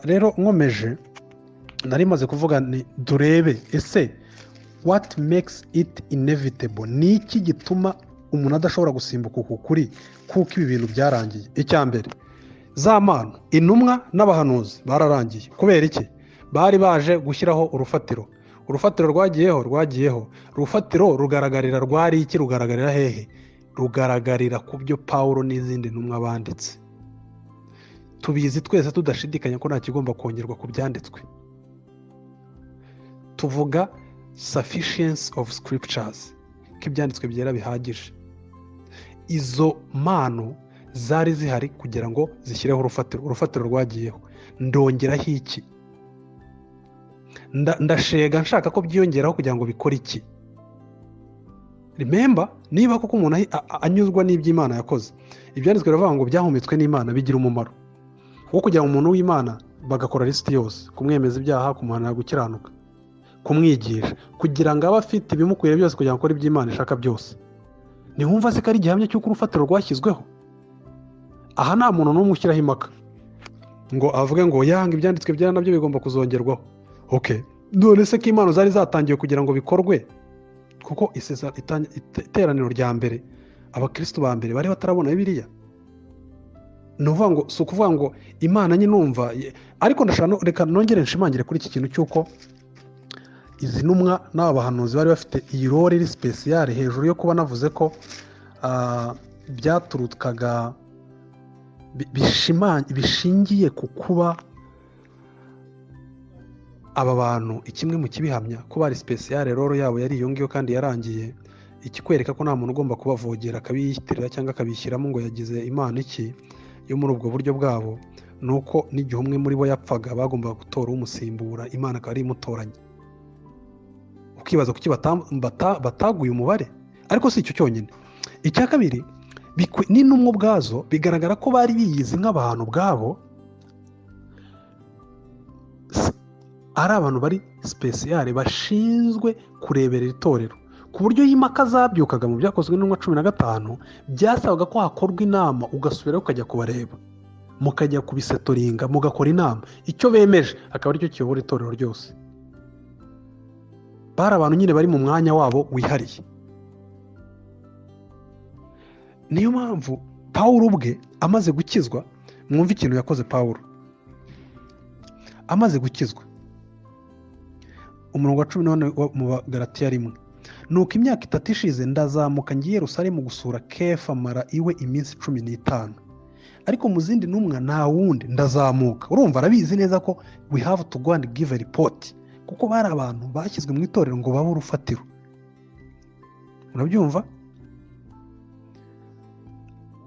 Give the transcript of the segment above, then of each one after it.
Rero nkomeje, nari maze kuvuga ni durebe ese what makes it inevitable, ni iki gituma umuntu adashobora gusimbuka uku kuri kuko ibi bintu byarangiye. Icya mbere, za mpano, intumwa n'abahanuzi bararangiye. Kubera iki? Bari baje gushyiraho urufatiro. Urufatiro rwagiyeho, rwagiyeho. Urufatiro rugaragarira rwari iki? Rugaragarira hehe? Rugaragarira ku byo Pawulo n'izindi ntumwa banditse. Tubizi twese tudashidikanya ko nta kigomba kongerwa ku byanditswe. Tuvuga sufficiency of scriptures, ko ibyanditswe byera bihagije. Izo mpano zari zihari kugira ngo zishyireho urufatiro. Urufatiro rwagiyeho. Ndongeraho iki? Ndashega nshaka ko byiyongeraho kugira ngo bikore iki? Remember, niba koko umuntu anyuzwa n'iby'Imana yakoze, ibyanditswe biravuga ngo byahumetswe n'Imana, bigira umumaro wo kugira ngo umuntu w'Imana, bagakora lisiti yose: kumwemeza ibyaha, kumuhanira gukiranuka, kumwigisha, kugira ngo abe afite ibimukwiriye byose kugira ngo akore ibyo ishaka byose. Ntiwumva se ko ari igihamya cy'uko urufatiro rwashyizweho? Aha nta muntu n'umwe ushyiraho impaka ngo avuge ngo yanga ibyanditswe byera nabyo bigomba kuzongerwaho. Okay, none se ko impano zari zatangiwe kugira ngo bikorwe, kuko iteraniro rya mbere, abakristo ba mbere bari batarabona Bibiliya? Ni ukuvuga ngo, si ukuvuga ngo Imana nyine numva ariko ndashaka reka nongere nshimangire kuri iki kintu cy'uko izi ntumwa n'aba bahanuzi bari bafite iyi role iri special, hejuru yo kuba navuze ko byaturukaga bishingiye ku kuba aba bantu, kimwe mu kibihamya ko bari special, role yabo yari iyo ngiyo kandi yarangiye, ikikwereka ko nta muntu ugomba kubavogera akabiyitirira cyangwa akabishyiramo ngo yagize Imana iki yo muri ubwo buryo bwabo, ni uko n'igihe umwe muri bo yapfaga bagombaga gutora umusimbura, Imana akaba ari imutoranya. Ukibaza kuki bataguye umubare. Ariko si icyo cyonyine. Icya kabiri, n'intumwa ubwazo bigaragara ko bari biyizi nk'abantu ubwabo, ari abantu bari special bashinzwe kureberera itorero, ku buryo iyo impaka zabyukaga mu Byakozwe n'Intumwa 15, byasabaga ko hakorwa inama, ugasubirayo ukajya kubareba, mukajya kubisettlinga, mugakora inama, icyo bemeje akaba aricyo kiyobora itorero ryose. Bari abantu nyine bari mu mwanya wabo wihariye. Niyo mpamvu Pawulo ubwe amaze gukizwa, mwumve ikintu yakoze. Pawulo amaze gukizwa, umurongo wa 14 mu Bagalatiya 1: "Nuko imyaka 3 ishize ndazamuka ngiye Yerusalemu gusura Kefa, mara iwe iminsi 15, ariko mu zindi ntumwa nta wundi, ndazamuka." Urumva arabizi neza ko we have to go and give a report, kuko bari abantu bashyizwe mu itorero ngo babe urufatiro. Urabyumva?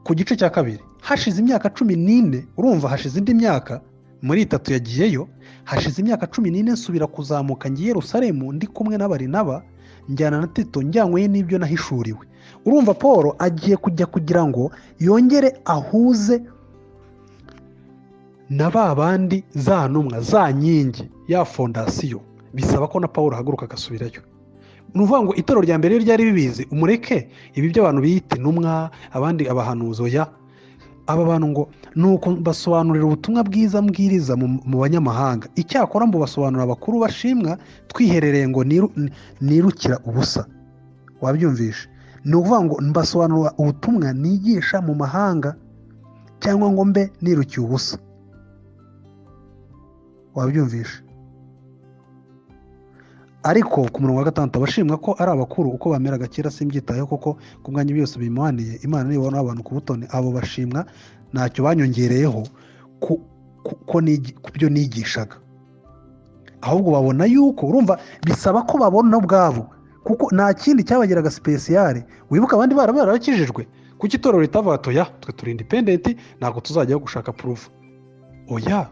Ku gice cya kabiri, hashize imyaka 14, urumva hashize indi myaka muri itatu yagiyeyo, "hashize imyaka 14 nsubira kuzamuka ngiye Yerusalemu ndi kumwe na Barinaba, njyana na Tito, njyanywe n'ibyo nahishuriwe." Urumva Paul agiye kujya kugira ngo yongere ahuze na ba bandi, za ntumwa, za nkingi, ya fondation. Bisaba ko na Paul ahaguruka agasubirayo. Ni ukuvuga ngo itorero rya mbere ryari bibizi. Umureke ibi by'abantu biyita intumwa, abandi abahanuzi, oya. Aba bantu ngo ni uko basobanurira ubutumwa bwiza mbwiriza mu banyamahanga, icyakora ngo basobanurira abakuru bashimwa twiherereye ngo nirukira ubusa. Wabyumvishe? Ni ukuvuga ngo mbasobanurira ubutumwa nigisha mu mahanga cyangwa ngo mbe nirukiye ubusa. Wabyumvishe? Ariko ku murongo wa gatandatu, abashimwa ko ari abakuru uko bameraga kera simbyitayeho, kuko ku bwanjye byose bimuhaniye Imana nibona abantu ku butoni. Abo bashimwa ntacyo banyongereyeho ku byo nigishaga, ahubwo babona yuko, urumva bisaba ko babona ubwabo, kuko nta kindi cyabagiraga special. Wibuka abandi barakijijwe, kuki itorero ritavuga ati: "Oya, twe turi independent, ntabwo tuzajyaho gushaka proof"? Oya,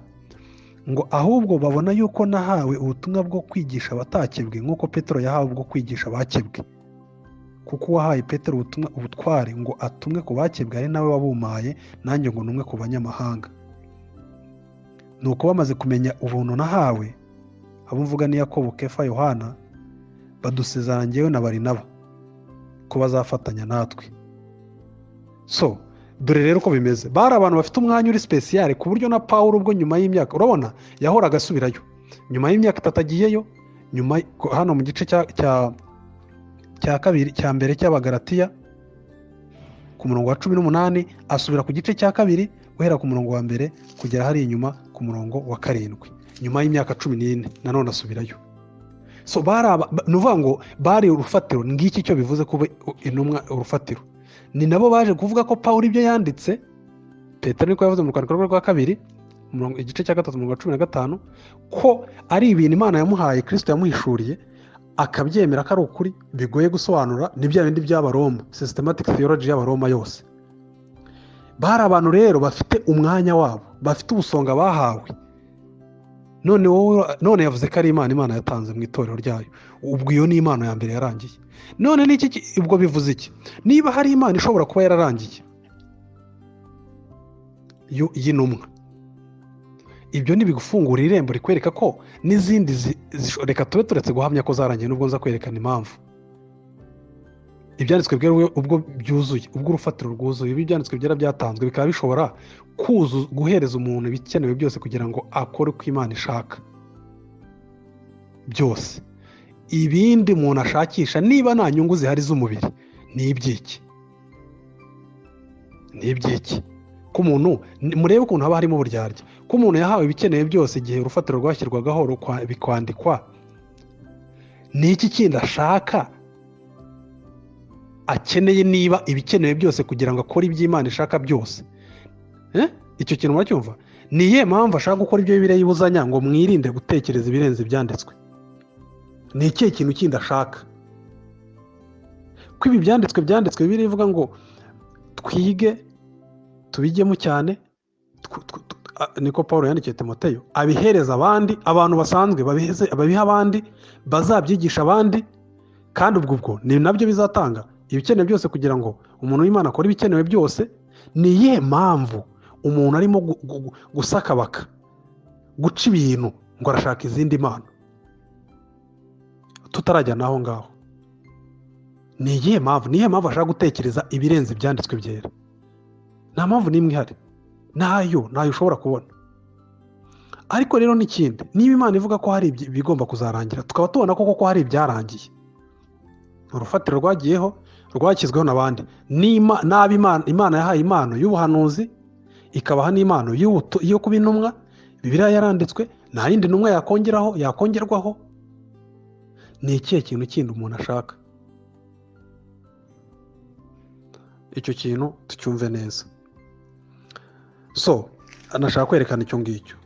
ngo ahubwo babona yuko nahawe ubutumwa bwo kwigisha abatakebwe nk'uko Petero yahawe ubwo kwigisha abakebwe, kuko uwahaye Petero ubutumwa ubutware ngo atumwe ku bakebwe ari nawe wabumaye nanjye ngo numwe ku banyamahanga. Ni uko bamaze kumenya ubuntu nahawe, abo mvuga ni Yakobo, Kefa, Yohana, badusezerana njyewe na Barinaba ko bazafatanya natwe. So Dore rero uko bimeze, bari abantu bafite umwanya uri spécial, ku buryo na Pawulo ubwo nyuma y'imyaka, urabona yahoraga asubirayo nyuma y'imyaka 3 agiyeyo, nyuma hano mu gice cya kabiri cya mbere cy'Abagalatiya ku murongo wa 18, asubira ku gice cya 2 guhera ku murongo wa 1 kugera hari inyuma ku murongo wa 7, nyuma y'imyaka 14 nanone asubirayo. So ni ukuvuga ngo bari urufatiro. Ngiki icyo bivuze kuba intumwa urufatiro. Ni nabo baje kuvuga ko Pawulo ibyo yanditse, Petero niko yavuze mu rwandiko rwe rwa 2 igice cya 3 umurongo wa 15, ko ari ibintu Imana yamuhaye, Kristo yamuhishuriye, akabyemera ko ari ukuri bigoye gusobanura. Ni bya bindi by'Abaroma, systematic theology y'Abaroma yose. Bari abantu rero bafite umwanya wabo, bafite ubusonga bahawe. None wowe, none yavuze ko ari Imana yatanze mu itorero ryayo. Ubwo iyo ni impano ya mbere yarangiye. None n'iki ubwo bivuze iki? Niba hari Imana ishobora kuba yararangiye y'intumwa, ibyo ntibigufungura irembo rikwereka ko n'izindi reka tube turetse guhamya ko zarangiye, nubwo nza kwerekana impamvu. Ibyanditswe byera ubwo byuzuye, ubwo urufatiro rwuzuye, ibi ibyanditswe byera byatanzwe bikaba bishobora guhereza umuntu ibikenewe byose kugira ngo akore uko Imana ishaka byose. Ibindi umuntu ashakisha, niba nta nyungu zihari z'umubiri, ni iby'iki? Ni iby'iki? Ko umuntu, murebe ukuntu haba harimo uburyarya, ko umuntu yahawe ibikenewe byose igihe urufatiro rwashyirwagaho bikwandikwa, ni iki kindi ashaka akeneye niba ibikenewe byose kugira ngo akore ibyo Imana ishaka byose? Icyo kintu muracyumva? Ni iyihe mpamvu ashaka gukora ibyo Bibiliya yibuzanya ngo mwirinde gutekereza ibirenze ibyanditswe? Ni ikihe kintu kindi ashaka? Ko ibi byanditswe Bibiliya ivuga ngo twige tubijyemo cyane, niko Paul yandikiye Timoteyo, abihereza abandi, abantu basanzwe babiha abandi, bazabyigisha abandi, kandi ubwo ni nabyo bizatanga ibikenewe byose kugira ngo umuntu w'Imana akore ibikenewe byose. Ni iyihe mpamvu umuntu arimo gusakabaka, guca ibintu ngo arashaka izindi mpano? Tutarajya n'aho ngaho, ni iyihe mpamvu? Ni iyihe mpamvu ashaka gutekereza ibirenze ibyanditswe byera? Nta mpamvu n'imwe ihari, ntayo ushobora kubona. Ariko rero n'ikindi, niba Imana ivuga ko hari ibigomba kuzarangira, tukaba tubona ko koko hari ibyarangiye, urufatiro rwagiyeho, rwashyizweho n'abandi, n'abo Imana yahaye impano y'ubuhanuzi, ikabaha n'impano yo kuba intumwa, Bibiliya yaranditswe, nta yindi ntumwa yakongerwaho. Ni ikihe kintu kindi umuntu ashaka? Icyo kintu tucyumve neza. So nashaka kwerekana icyo ngicyo.